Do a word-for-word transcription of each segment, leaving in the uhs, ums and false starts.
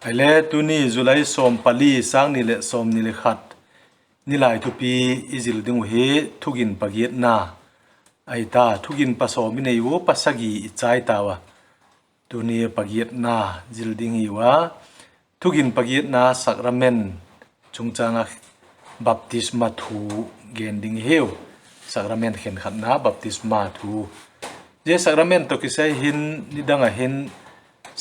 Ahile tuni July sawm pali, sâng ni leh sawmni le khat, Nilai thupi i zil ding uh hi thugin pagiatna ahi ta. Thugin pasawm i nei ua, pasagi i chai tau a, tuni pagiatna zil ding hiu a. Thugin pagiatna, sacrament chungchâng ah baptisma thu gen ding hiu. Sacrament khenkhatna baptisma thu. Zia sacrament tawh kisai hin nidang ah hin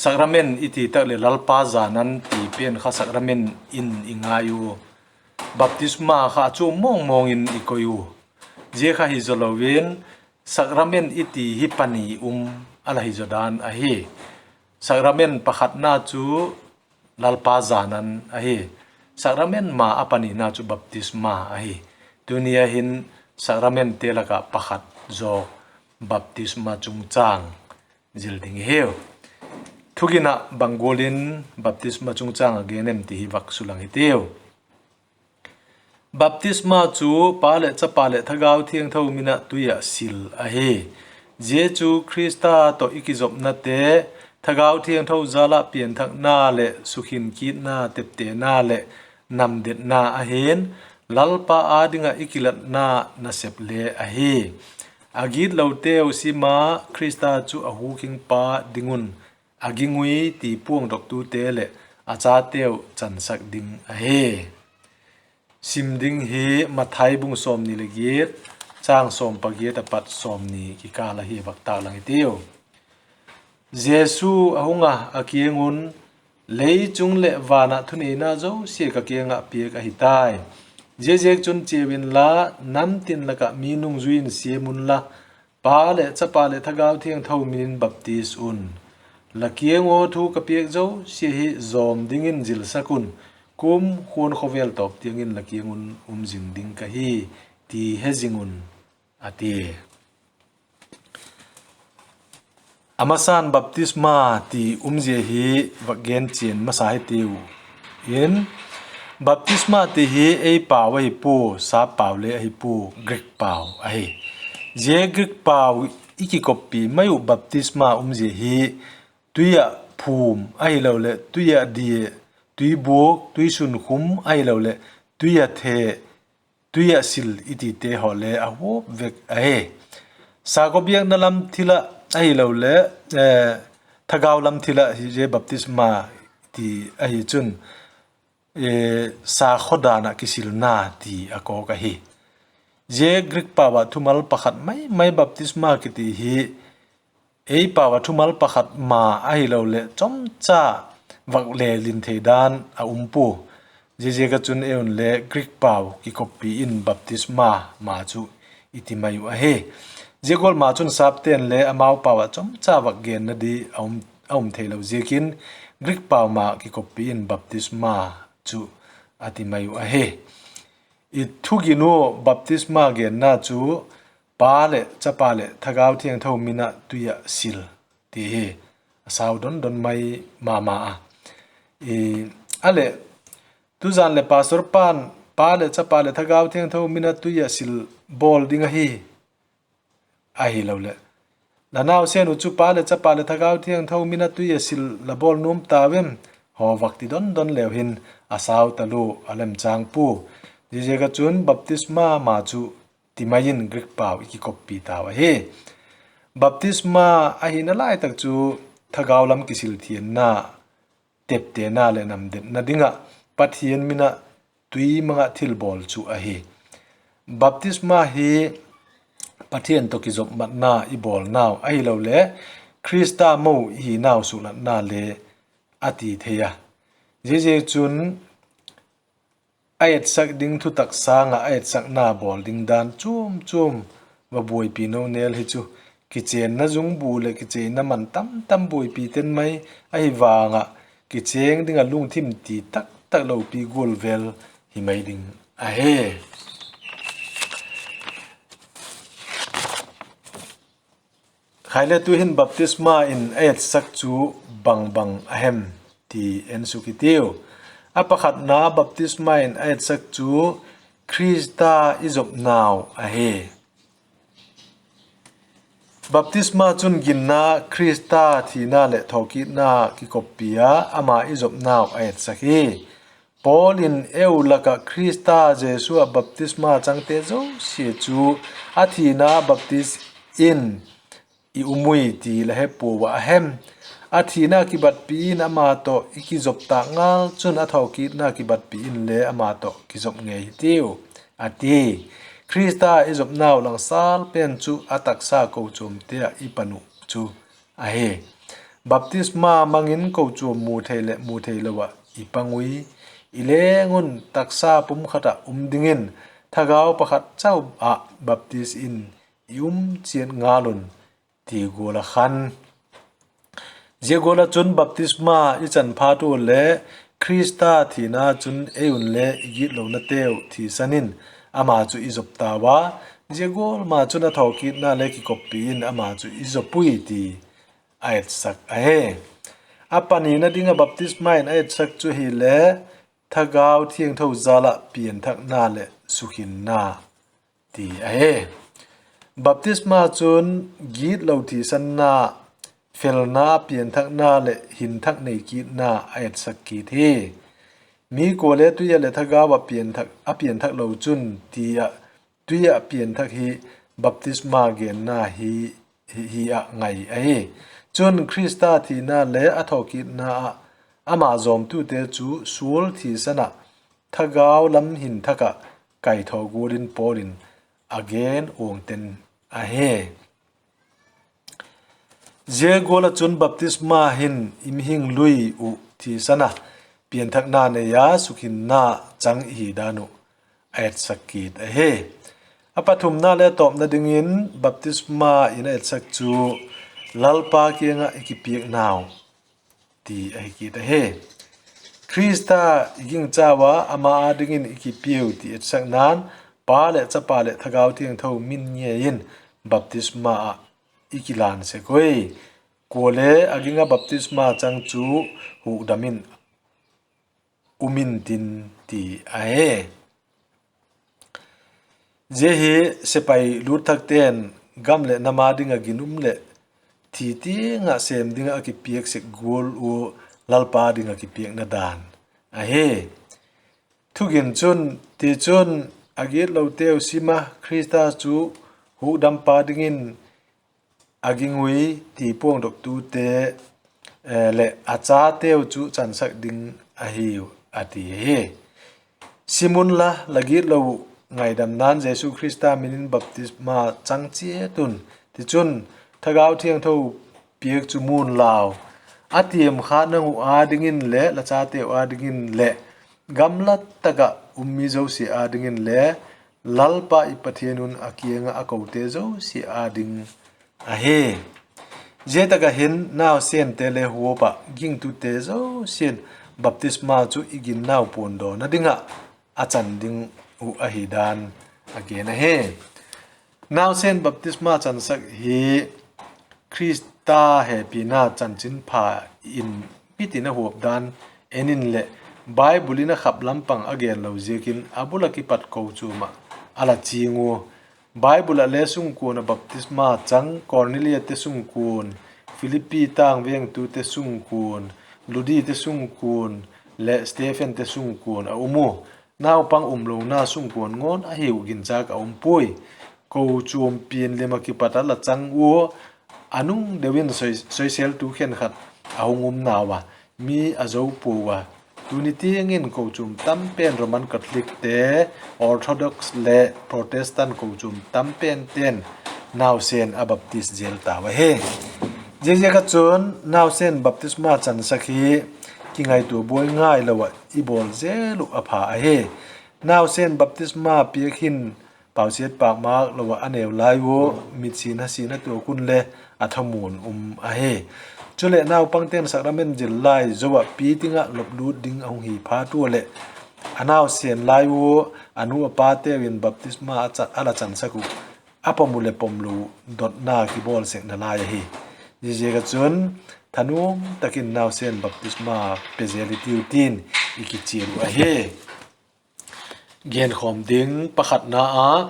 sacrament i ti tak leh Lalpa jan an ti pen kha sacrament in i ngai u. Baptisma kha a chuam mawng mawng in i koi u. Zia kha hi zaw lo in, sacrament i ti hi pani um a la hi zaw dan ahi. Sacrament pakhatna chu Lalpa jan an ahi. Sacrament ma a panina chu baptisma ahi. Tuni a hin sacramentte lak ah pakhat zaw baptisma chungchâng zil ding hiu. Thugin ah bang gual in baptisma chungchâng a gen em ti hi vak sulang hitiu. Baptisma chu Pa leh Chapa leh Thagau Thiangtho min ah tui ah sil ahi. Zia chu Khrista tawh i kizopnate, Thagau Thiangtho jal ah pianthakna leh sukhin kitna, teptena leh namdetna ahi'n, Lalpa â ding ah i kilatna nasep le ahi. A gitloteu sim a, Khrista chu a hukingpa ding un a ging ui ti puangdawktute leh a chateu chansak ding ahi. Sim ding hi Mathai bung sawmni leh giat, châng sawm pagiat a pat sawmni kikâl ahi, vak tâk lang hitiu. Jesu a hung a, a kiang un, Lei chung leh van ah thuneina zosia ka kiang ah piak ahi tai. Ziaziakchun chia unla, nam tin lak ah mi nungzui in siam unla, Pa leh Chapa leh Thagau Thiangtho min in baptis un. La kiang ua thu ka piak zosia hi zawm dingin zilsak un; kum khuan khawvel tawp tiang in la kiang un um zing ding ka hi, ti he zing un, a ti. A masa'n baptisma ti umzia hi vak gen chian masa hitiu in, baptisma ti hi ei pau ahi pua, sap pau le ahi pua, Greek pau ahi. Zia Greek pau i kikoppi mai uh baptisma umzia hi tui ah phûm ahiloleh tui ah dia, tuibuak, tuisunkhum ahiloleh tui ah the, tui ah sil i tite haw le a huap vek ahi. Sakhaw biakna lam thil ah ahiloleh thagau lam thil ah hi zia baptisma ti ahi chun, sakhaw dan ah kisilna ti a kawk ahi. Zia Greek pau ah thumal pakhat mai mai baptisma kiti hi ei pau ah thumal pakhat ma ahiloleh chomcha vak le lin thei dan a um pua. Ziaziak ah chun ei unle Greek pau kikoppi in baptisma ma chu i ti mai uh ahi. Zia gual ma chun sapte'n le amau pau ah chomcha vak genna di a um theilo ziakin Greek pau ma kikoppi in baptisma chu a ti mai uh ahi. I thugin uh baptisma genna chu Pa leh Chapa leh Thagau Thiangtho min ah tui ah sil ti hi a sau don don mai ma ma a. A leh, tuzan leh pastor pa'n Pa leh Chapa leh Thagau Thiangtho min ah tui ah sil bawl ding ahi, ahiloleh la nausen uh chu Pa leh Chapa leh Thagau Thiangtho min ah tui ah sil la bawl nuam tau em? haw vak ti don don leu hin a sau talua, a lemchâng pua. Ziaziak ah chun baptisma ma chu ti mai in Greek pau i kikoppi tau ahi. Baptisma ahina lai tak chu thagau lam kisil thianna, teptena leh namdetna ding ah Pathian min ah tui mang ah thilbawl chu ahi. Baptisma hi Pathian tawh kizopmatna i bawlnau ahiloleh Khrista mo i hinau suklatna le a ti thei a. Ziaziakchun a etsak ding thutak sâng ah a etsakna bawl ding dan chuam chuam va buaipi no nêl hi chu, kichênna zungbu leh kicheina man tam tam buaipite'n mai ahi vang ah, kichêng ding ah lungthim ti tak tak lopi gual vel hi mai ding ahi. Khaile, tu'hin baptisma in a etsak chu bang bang a hem ti en suk i tiu. A pakhatna, baptisma in a etsak chu Khrista i zopnau ahi. Baptisma chun ginna, Khrista thina leh thawkitna kikoppi a ama i zopnau a etsak hi. Paul in eu lak ah Khrista Jesu ah baptisma changte zosia chu a thina baptis in i um ui ti la he puau ah a hem? A thina kibatpi in ama tawh i kizop tâk ngal chun a thawkitna kibatpi inle ama tawh kizop ngei hitiu, a ti. Khrista i zopnau langsal pen chu a taksa kochuamte ah i pan uh chu ahi. Baptisma mang in kochuam mu thei leh mu theilo ah i pang ui. I leng un taksa pum khat ah um dingin thagau pakhat chau ah baptis in i um chiat ngal un, ti gual ah khan. Zia gual ah chun baptisma i chan phat ua le Khrista thina chun ei unle i gitlonateu thisan in ama chu i zop tau a, zia gual ma chun a thawkitna le kikoppi in ama chu i zop ui ti a etsak ahi. A panina ding ah baptisma in a etsak chu hile Thagau Thiangtho jal ah pianthakna leh sukhinna ti ahi. Baptisma chun gitlo thisanna, felna, pianthakna leh hinthak nei kitna a etsak kit hi. Mi kuale tui ah leh thagau ah a pianthak lo chun ti ah tui ah pianthak hi baptisma genna hi, hi ah ngai ahi. Chun Khrista thina le a thawkitna ah ama zawmtute chu sual thisan ah thagau lam hinthak ah kaithaw gual in Paul in a gen uang ten ahi. Zia gual ah chun baptisma hin i mihing lui uh thisan a pianthakna nei a sukhinna chang i hi dan uh a etsak kit ahi. A pathumna le tawpna dingin baptisma in a etsak chu Lalpa kiang ah i kipiaknau ti ahi kit ahi. Khrista i gingchau a ama â dingin i kipiau ti etsakna'n Pa leh Chapa leh Thagau Thiangtho min ngei in baptisma ah i kilan sek ui. Kuale a ging ah baptisma chang chu hukdam in um intin ti ahi. Zia hi sepai lût thakte'n gam leh nam â ding ah ginum leh thi tiang ah sêm ding ah a kipiak sek gual ua Lalpa ding ah kipiakna dan ahi. Thugin chun, tichun, a gitloteu sim a Khrista chu hukdampa dingin a ging ui ti puangdawktute leh a chateu chu chansak ding ahiu, a ti hi. Sim unla, la gitlo uh ngaidamna'n Jesu Khrista min in baptisma chang chiat un; tichun, Thagau Thiangtho piak chu mu'n lau. A tiam khât nang uh â dingin leh la chateu â dingin leh gamla tak ah um mi zosia â dingin le Lalpa i Pathian un a kiang ah a kote zosia â ding ahi. Zia tak ah hin nausente le huap ah gingtute zosia'n baptisma chu i ginnau puandawna ding ah a chan ding uh ahi dan a gen ahi. Nausen baptisma chansak hi Khrista hepina chanchinpha in mitin a huap dan en inleh, Bible in a khap lam pang a genlo ziakin a bul ah kipat kochuam ah a la ching ua. Bible ah le sungkuan ah baptisma chang Korneliate sungkuan, Philippi tâng vêngtute sungkuan, Ludite sungkuan leh Stephente sungkuan a um u. Naupang umlona sungkuan ngawn ahiu ginchâk a um puai. Kochuam pian lim ah kipat a la chang ua, a nung deu in soi-, soiseltu khenkhat a hung um nau a, mi a zo puau a. Tuni tiang in kochuam tam pen Roman Catholicte, Orthodox leh Protestant kochuam tam pente'n nausen a baptis zel tau ahi. Ziaziak ah chun nausen baptisma chansak hi kingaitua buai ngailo ah i bawl zel uh a pha ahi. Nausen baptisma piak hin pausiat pâk mak lo ah a neu lai ua, mitsin a sin a tuak un le a thamuan um ahi. Chuleh naupangte'n sacrament zil lai zo ah pi ting ah loplût ding a hung hi phat ua leh, a nausen lai ua, a nu a pateu in baptisma a la chansak uh, a pom uh leh pom lo uh dotna kibawl sekna lai ahi. Ziaziak ah chun thanuam tak in nausen baptisma pe zel i tiu tin i kichial uh ahi. Genkhawm ding: Pakhatna ah,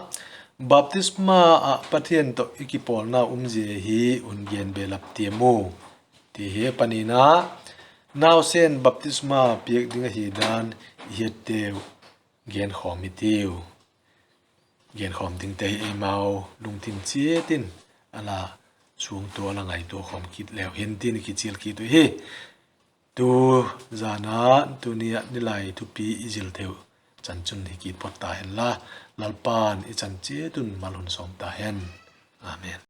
Baptisma ah Pathian tawh i kipawlna um zia hi hun gen belap tiam u, ti hi. Panina, nausen baptisma piak ding ahi dan i hiatteu genkhawm i tiu. Genkhawm dingte hi eimau lungthim chiat in a la suangtua, a la ngaitua khawm kit leu hin tin i kichial kit uhi. Tu zan a, tuni a nilai thupi i zil thei uh chan chun hi kit phot ta hen la, Lalpa'n i chan chiat un mal hun sawm ta hen. Amen.